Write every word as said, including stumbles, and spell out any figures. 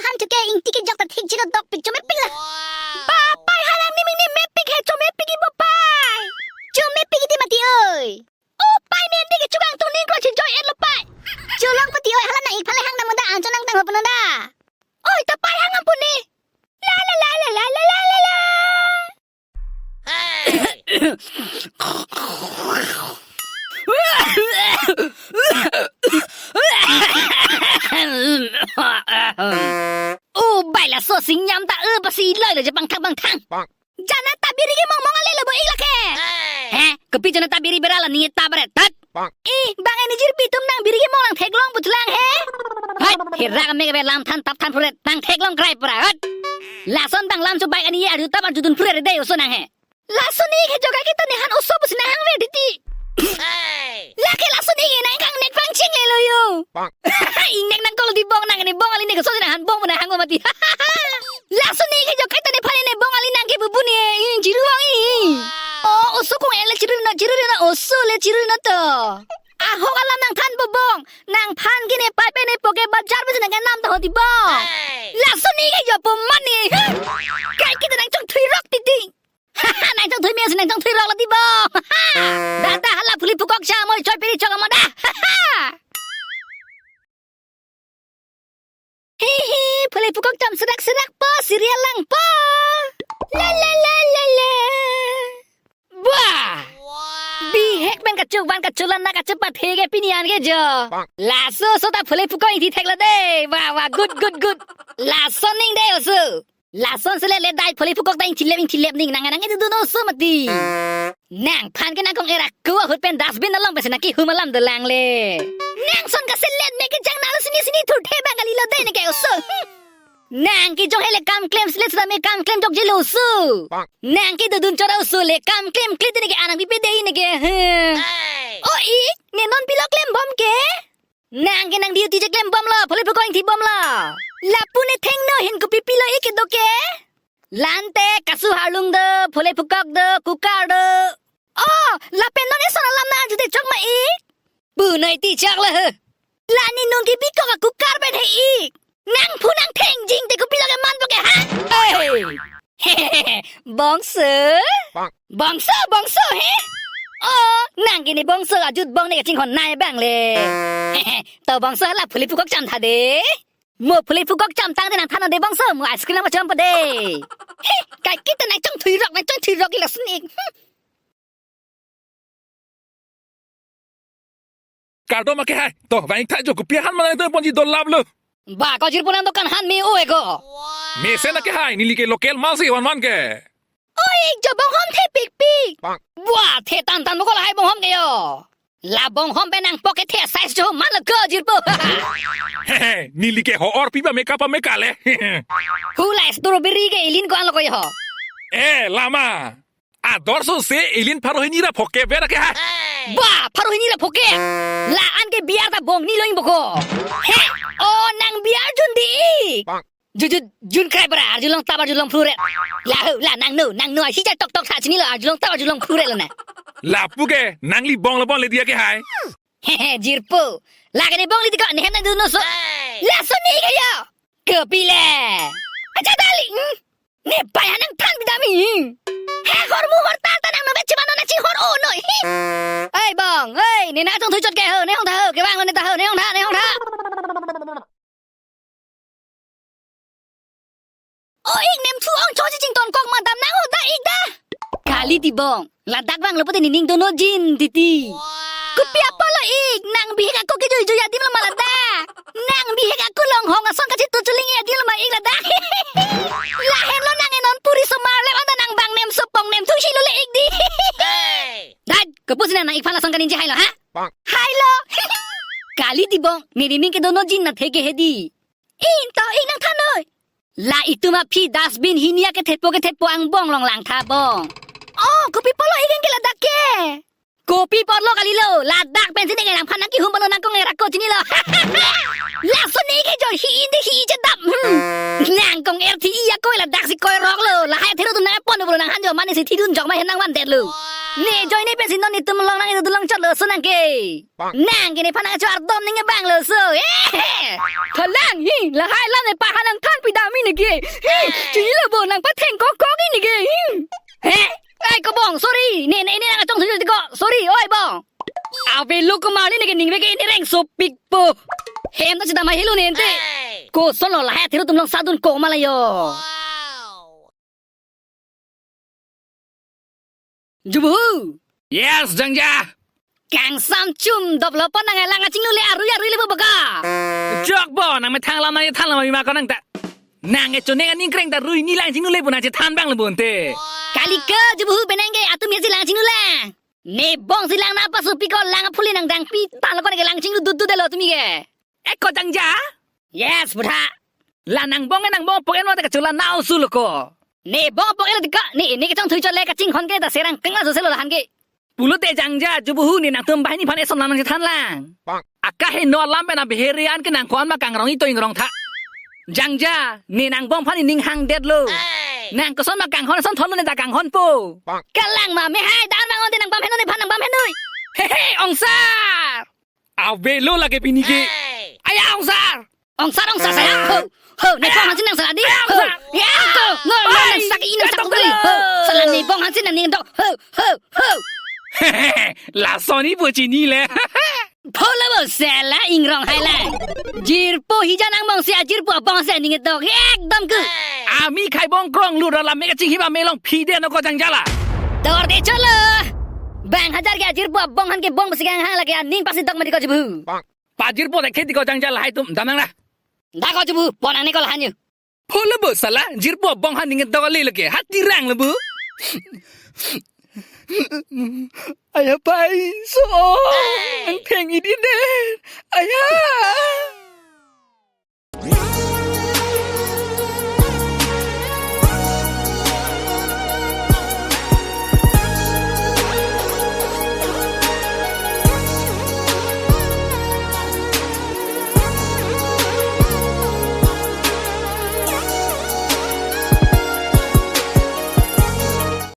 Han chuke ingti kejok ta thik chino dok pik chomepik la. Ba pai, hala miming ni mepik he, chomepik ibo pai. Chomepik iti mati oi. O pai, menti kechukang tungning klo chijoi et lo pai. Cholong pati oi, hala nang-ik aphan le hang nang munda, anchot nangtang ho punon da. Oi, ta pai hang ampuni. La la la la la la la la la. O bai, laso singnyam ta, eh, pasi loi lo je pangthang pangthang. Janata biri kemong mong ale lo bo ik lake. He, kopi Janata biri bera la ni ta bere tat. I, bang ini jirpi atum nang biri kemong nang theklong putlang he. Hai, herak ame ke lam than tap than phuret nang theklong krai pura. Hot. Lason bang lam chubai ani arju tap arjudun phuret de oso nang he. Lason ik he jokai kita ne han oso pusi nang hang ver titi. Lake lason ik nang kang nek pangching le lo yo. Ingnek nang kol di bong nang ne bong ali ne ke so nang han bong nang hang mati. Lason ik he jokai ta nephan ne bong ali nang ke bubu ne, i, chiru bong i. O, oso kung ele chiru na, chiru na, oso le chiru na to. Ahok alam nang than po bong. Nangphan ke ne pai pe ne po ke bajar pe nang ke nam ta ho di bong. Lason ik he jo po mane. Kai kita nang chongthui rok titi. Nang chongthui me si nang chongthui rok lo di bong. Dada, hala phuli phukok cha moi choi piri chok amo da. He he, phuli phukok cham serak serak po, serial lang po. La la la la la. Wah! Bihek pen kachuk van kachulan na kachuk pathe ke pini an ke jo. Laso oso ta phuli phukok ingthi thek lo de. Wah wah, good good good. Lason ning de oso. Lason sele le dai phuli phukok ta ingthilep ingthilep ning nang nang itu dun oso mati. Nangphan ke nang kong-er ako ahut pen dustbin along pensi nang kihum alam dolang le. Nang son kaselet me kejang nang sini sini thurthe bang kali lo dei ne ke oso. Nang kejong hele kam klem sele seta me kam klem jokje lo oso. Nang kedodun chora oso le kam klem kle te ne ke anang pipe dei ne ke. O ik, ne non pilo klem bom ke? Nang ke nang duty cheklem bom lo, phuli phukok ingthi bom lo. Lapu ne thengno hin kopi pilo ik kedo ke? Lante kasu harlung do, phuli phukok do, cooker do. Oh, lapen non eson alam nang arju de chok ma ik? Pu noi ti chok lo he. La ne nung kebi kok a cooker pen he ik. Nang phu nang theng jing te kopi lo ke man po ke ha? Hey! Bongso? Bongso, bongso, he? Oh, nang ke ne bongso ajut bong ne kachinghon nai bang le. To bongso, la phuli phukok cham tha de. Mo phuli phukok cham tang de nang than de bongso, mo ice cream nang pacham po de. He, kai kita nang chongthui rok, nang chongthui rok ila sini. Hmm. Kardom ake hai. To, vang ik tha jo, kopi ahan ma nangtum ponji dolap lo. Ba, ko jirpo nang dokan han me o ego. Mesen ake hai, neli ke local mal si van man ke. Oi, jo bonghom the pikpik. Wah, the tan tan mo ko lahai bonghom ke yo. La bonghom pen nang pocket the size jo man lo ko jirpo. Hehe, neli ke ho-or pipa meka pa meka le. Hula strawberry ke ilin ko-an lo ko yo. Eh, lama. Ador so se ilin pharo hini ra phoke bera ke ha. Ba, pharo hini ra phoke. La-an ke biar ta bong ni lo ing boko. He, o nang biar jun di. Jujut, jun krai bra, arjulong tap arjulong phru re. La ho, la nang no, nang no, si jai tok tok tha chini lo, arjulong tap arjulong phru re lo na. Lapu ke, nangli bong lo bon le dia ke hai. Hehe, jirpo. Lake ne bong li diko, ne hem nang dun oso. Laso ni ke yo. Kopi le. Acha dali. Hmm? Ne pai anang than bidami. He hor mu hor tal ta nang no bechimano na chi hor o noi. Ei bong, ei, ne nang chongthui chot ke ho, ne hong tha ho, kevang ne ta ho, ne hong tha, ne hong tha. O ik, nem thu ong choji chington kok ma dam nang ho da ik da. Kali ti bong, ladak vang lo pute nening dono jin titi. Kopi apot lo ik, nang bihek ako kejui jui adim lo ma ladak. Nang bihek ako longhong ason kachitu chuling adim lo ma ik ladak. Lahen lo nang enon puri somar le anda nang bang nem sopong nem thu si lo le ik di. Dad, kopusi nang ik phan lason kaninje hai lo ha? Hai lo. Kali ti bong, ne nening kedono jin na theke hedi. Ing to, ing nang than noi. La itum aphi dustbin hini akethepo kethepo angbong long lang tha bong. Oh, kopi apot lo ik ke ladak ke? Kopi apot lo kali lo, ladak pensi ne ke nangphan nang kihum pano nang kong-er ako chini lo. Laso ne ke jo hi indi hi chedap. Hmm. Nang kong-er thi i ako ladak si koi rok lo. Lahai thero tu nang pon lo nang han jo mane si thidun jok ma hen nang van det lo. Ne ajoine pensi non netum along nang itu dulong chotlo so nang ke. Nang ke nephan nang chardom ning abang lo so. Eh! Thalang hi, lahai alam ne paha nangthan pidam neke. Hi, chini lo bo nangpatheng kok kok neke. Hi. Eh, ai ko bong, sorry. Ne, ne, ne nang achong sujud ko. Sorry, oi bong. Ave lo ko mani neke ning veke ne reng sopik po. Hem ta chita ma hilo ne ente. Kosonlo lahai athiru atum along sadun ko ma la yo. Jubu. Yes, Jangja. Kangsam chum doplo pon nang lang kachinglu le arui arui le bo baka. Jok bo, nang methang lam nang than lam ma ko nang ta. Nang e choneng aning kreng ta rui ni lang chinglu le bo nang chethan abang le bo ente. Kali ke jubu penang ke atum ya si lang chinglu lang. Ne bong si lang nangpasopi ko lang phuli nang dang pi talo ko ne ke lang chinglu dut dut delo tumi ke. Eko Jangja? Yes, budha. La nang bong e nang bong pok enlo te kachula nau sulo ko. Ne bong pok enlo te ka, ne, ne kachong thui chole kachinghon ke ta serang kengla so selo lahan ke. Pulote Jangja, jubu hu ne nangtum banghini aphan eson lam nang chethan lang. Akaheno alam pen abiheri an ke nang ko-an ma kangrong ito ingrong tha. Jangja, ne nang bong aphan ning hangdetlo. Nang koson ma kanghon son thon ne ta kanghon po. Kalang ma me hai dar bang onte nang bam heno nephan nang bam henoi. Hehe, ongsar. Ave lo lake pini ke. Aya ongsar. Ongsar ongsar saya. Ho, ho, ne bong hansin nang salah di. Aya ongsar. Ya ko. No, no, nang saki nang saku kali. Ho, salah ne bong hansin nang ning dok. Ho, ho, ho. Lason ibu chini le. Phola bo sela ingrong hai la. Jirpo hijan angbong si ajirpo abong si ning dok. Ekdom ke. Ami khai bong krong lu dalam me kachinghi ba melong phide no ko Jangja la. Dor de cholo. Bang hajar ke ajirpo abong han ke bong besi gang hang lake aning pasi dok mati ko jubu. Pa jirpo dek thedi ko Jangja lahai atum damnang la. Da ko jubu pon ang ne ko lahan yu. Phola bo sala jirpo abong han ning dok le lake hati rang le bu. Aya pai so. Ang theng idi de. Aya.